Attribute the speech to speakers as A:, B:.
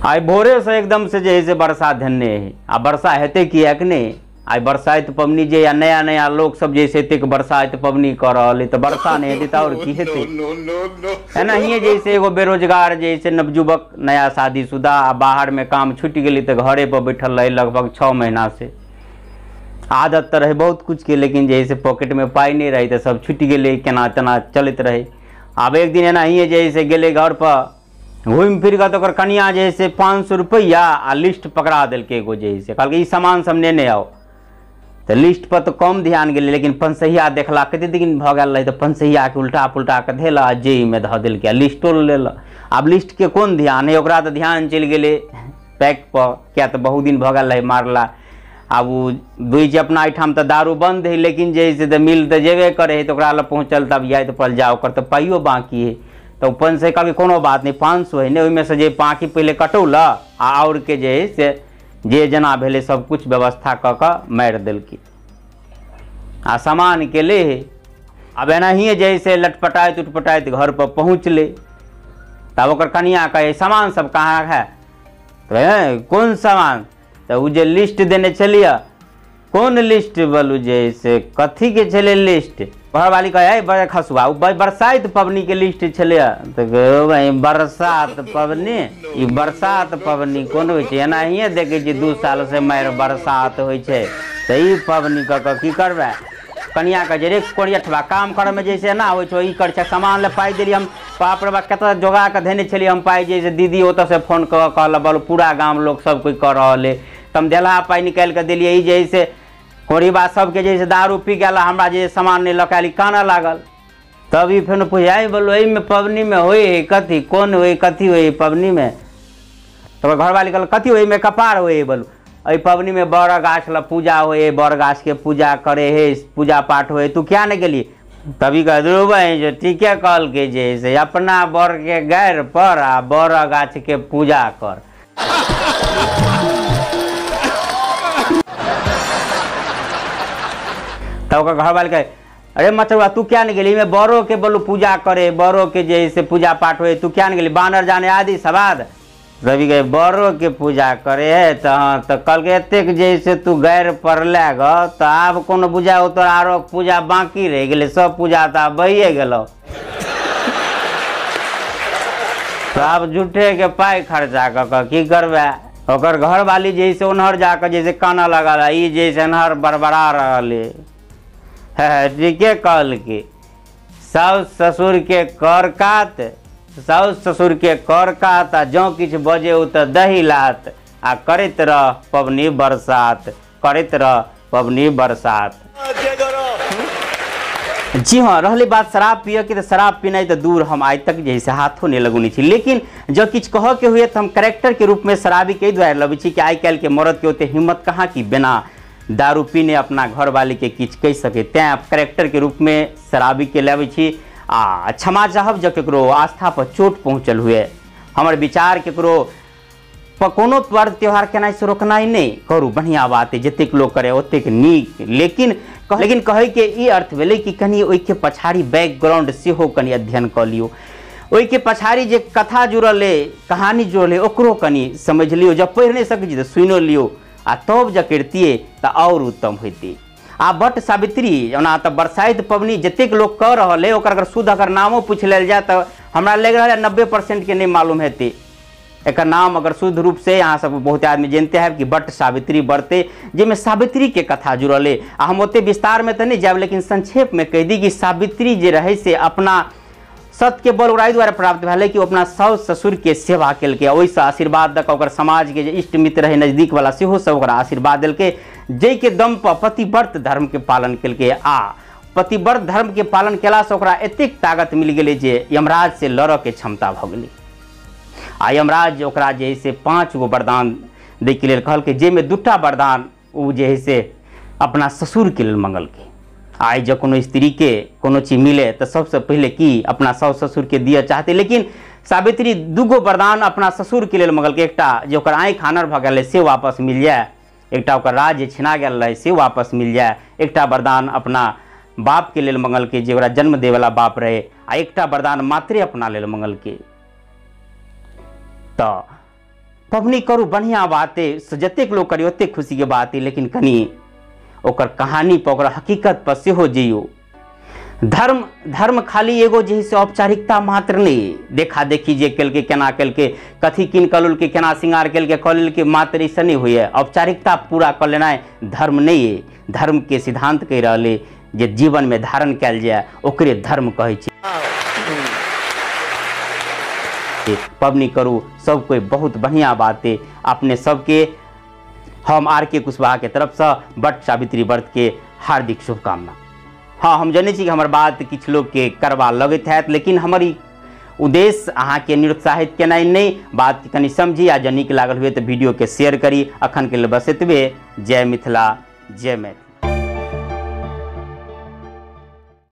A: आइ भोरे से एकदम से जे है से बरसा धेने है। आ बरसा हेतै किएक नहि? आइ बरसाइत पबनी जे या नया नया लोक सब जे से एतेक बरसाइत पबनी कऽ रहल है, तऽ बरसा नहि हेतै तऽ आओर की हेतै? एनाहिए जे से एगो बेरोजगार जे से नवयुवक नया शादीशुदा आ बाहर में काम छुटि गेलै तऽ घरे पर बैठल रहै लगभग 6 महीना से। आदत तऽ रहै बहुत कुछ के, लेकिन जे है से पॉकेट में पाइ नहि रहै तऽ सब छुटि गेलै, केना तेना चलैत रहै। आब एक दिन एनाहिए जे है से गेलै घर पर घुमि फिर कऽ, तऽ ओकर कनिया जे है से 500 रुपैआ आ लिस्ट पकड़ा देलकै एगो, जे है से कहलकै ई सामान सब नेने आउ। तऽ लिस्ट पर तऽ कम ध्यान गेलै, लेकिन पंसहिया देखला कते दिन भऽ गेल रहै, तऽ पंसहियाके उल्टा पुल्टा कऽ धेला आ जेबीमे धऽ देलकै आ लिस्टो लेलक। आब लिस्टके कोन ध्यान है, ओकरा तऽ ध्यान चलि गेलै पैक पर, किया तऽ बहुत दिन भऽ गेल रहै मारला। आब ओ बुझै छै अपना एहिठाम तऽ दारू बन्द है, लेकिन जे है से तऽ मिल तऽ जेबे करै है, तऽ ओकरा लग पहुँचल तब याद पड़ल जा ओकर तऽ पाइयो बाँकी है। तऽ ओ 500 कहलकै कोनो बात नहि, 500 है ने, ओहिमे से जे बाँकी पहिले कटौलक आ आओर के जे है से जे जेना भेलै सब कुछ व्यवस्था कऽ कऽ मारि देलकै आ सामान के ले है। आब एनाहिए जे है से लटपटाइत उटपटाइत घर पर पहुँचलै। तब ओकर कनिया कहै सामान सब कहाँ है? तऽ कोन सामान? तऽ ओ जे लिस्ट देने छलियै, कोन लिस्ट बोलू जे से कथीके छलै लिस्ट? घरवाली कहै है बड़े खसुआ, ओ बरसाइत पबनीके लिस्ट छलै। तऽ बरसात पबनी, ई बरसात पबनी कोन होइ छै? एनाहिए देखै छियै 2 साल से मारि बरसात होइ छै, तऽ ई पबनी कऽ कऽ की करबै? कनिया कहै छै रे कोरियठबा, काम करऽमे जे से एना होइ छौ, ई करै छै, सामान लए पाइ देलियै हम, बाप रे बाप कतऽ जोगा कऽ धेने छलियै हम पाइ, जे से दीदी ओतऽसँ फोन कऽ कहलक बोलू पूरा गाम लोक सब कोइ कऽ रहल है, तऽ हम देलहा पाइ निकालि कऽ देलियै। ई जे है से कोरीबा सबके जे है से दारू पी गेल, हमरा जे सामान नहि लऽ कऽ आयल, कानऽ लागल। तब ई फेर पुछै बोलू एहिमे पबनीमे होइ है कथी, कोन होइ कथी होइ पबनीमे? तऽ घरवाली कहलक कथी होइ एहिमे? कपार होइ है। बोलू एहि पबनीमे बड़ गाछ लए पूजा होइ है, बड़ गाछके पूजा करे है, पूजा पाठ होइ, तू क्या नहि गेली? तभी कह ध्रुव जे ठीके कहलकै जे से अपना बड़के गारि पर आ बड़ गाछके पूजा कर। तब ओकर घरवाली कहै अरे मचरुआ तू क्या नहीं गेली? एहिमे बड़ो के बोलू पूजा करे, बड़ो के जे है से पूजा पाठ होइ, तू क्या नहीं गेली? बानर जाने आदि सवाद। रवि गए बड़ो के पूजा करे है। तऽ हँ, तऽ कहलकै एतेक जे है से तू गारि पड़ले ग, तऽ आब कोनो बुझा तोरा आरो पूजा बाँकी रहि गेलै, सब पूजा तऽ आब भइए गेलौ, तऽ आब झूठेके पाइ खर्चा कऽ कऽ की करबै? ओकर घरवाली जे है से ओन्हर जाकऽ जे से कानऽ लागल, ई जे है से एन्हर बड़बड़ा रहल है। ठीके कहलकै साउस ससुर के कर कात, साउस ससुर के कर कात, आ जँ किछु बजे तऽ दही लात, आ करैत रह पबनी बरसात, करैत रह पबनी बरसात। जी हाँ, रहलै बात शराब पियऽ के, तऽ शराब पीनाइ तऽ दूर, हम आइ तक जे है से हाथो नहि लगौने छी। लेकिन जँ किछु कहऽके हुए तऽ हम कैरेक्टरके रूपमे शराबीके एहि दुआरे लबै छी कि आइ काल्हिके मरदके ओते हिम्मत कहाँ कि बिना दारू पीने अपना घरवालीके किछु कहि सकै, तैँ कैरेक्टरके रूपमे शराबीके लबै छी। आ क्षमा चाहब जँ ककरो आस्था पर चोट पहुँचल हुए, हमर विचार ककरो पर कोनो पर्व त्यौहार केनाइ से रोकनाइ नहि करू, बढ़िआँ बात है, जतेक लोक करे ओतेक नीक। लेकिन लेकिन कहैके ई अर्थ भेलै कि कनि ओहिके पछाड़ी बैकग्राउंड सेहो कनि अध्ययन कऽ लियौ, ओहिके पछाड़ी जे कथा जुड़ल अइ, कहानी जुड़ल अइ, ओकरो कनि समझि लियौ। जब पढ़ि नहि सकै छी तऽ सुनिओ लियौ, आ तब जँ करितियै तऽ आओर उत्तम होइतै। आ बट सावित्री, ओना तऽ बरसाइत पबनी जतेक लोक कऽ रहल अइ, ओकर अगर शुद्ध अगर नामो पूछि लेल जाय तऽ हमरा लागि रहल है 90% के नहि मालूम हेतै एकर नाम। अगर शुद्ध रूप से अहाँ सब बहुत आदमी जानते हैं कि बट सावित्री व्रते, जाहिमे सावित्री के कथा जुड़ल अइ। आ हम ओते विस्तार में तऽ नहि जायब, लेकिन संक्षेप में कहि दी कि सावित्री जे रहै से अपना सत्य के बल ओकरा एहि दुआरे प्राप्त भेलै कि ओ अपना साउस ससुर के सेवा केलकै, ओहिसँ आशीर्वाद दऽ कऽ ओकर समाज के जे इष्ट मित्र रहै नजदीक वाला सेहो सब ओकरा आशीर्वाद देलकै, जाहिके दम पर पतिव्रत धर्म के पालन केलकै। आ पतिव्रत धर्म के पालन केलासँ ओकरा एतेक ताकत मिल गेलै जे यमराज से लड़ऽ के क्षमता भऽ गेलै। आ यमराज ओकरा जे है से 5 गो वरदान दैके लेल कहलकै, जाहिमे 2टा वरदान ओ जे है से अपना ससुरके लेल मंगलकै। आइ जँ कोनो स्त्रीके कोनो चीज मिले तऽ सबसँ पहिले की अपना साउस ससुरके दिअ चाहतै, लेकिन सावित्री 2 गो वरदान अपना ससुरके लेल मंगलकै। एकटा जे ओकर आँखि आनर भऽ गेलै से वापस मिल जाय, एकटा ओकर राज्य छिना गेल रहै से वापस मिल जाय, एकटा वरदान अपना बापके लेल मंगलकै जे ओकरा जन्म दैवला बाप रहै, आ एकटा वरदान मात्रे अपना लेल मंगलकै। तऽ पबनी करू बढ़िया बात अइ, जतेक लोक करी ओतेक खुशीके बात अइ, लेकिन कनि ओकर कहानी पर ओकर हकीकत पर सेहो जइयौ। धर्म धर्म खाली एगो जे है से औपचारिकता मात्र नहीं, देखा देखी जे केलकै केना केलकै कथी कीन कऽ लेलकै केना श्रृंगार केलकै कऽ लेलकै मात्र ई से नहि होइए। औपचारिकता पूरा कऽ लेनाइ धर्म नहि अइ। धर्म के सिद्धांत कहि रहल अइ जे जीवन में धारण कयल जाय ओकरे धर्म कहै छै। पबनी करू सब कोई बहुत बढ़िया बात है। अपने सबके हम are के कुशवाहा के तरफसँ वट सावित्री व्रत के हार्दिक शुभकामना। हाँ, हम जनै छी कि हमर बात किछु लोकके करबा लगैत हैत, लेकिन हमर ई उद्देश्य अहाँके निरुत्साहित केनाइ नहि, बात कनि समझी आ जँ नीक लागल हुए तऽ वीडियोके शेयर करी। अखन के लेल बस एतबे। जय मिथिला, जय मैथिली।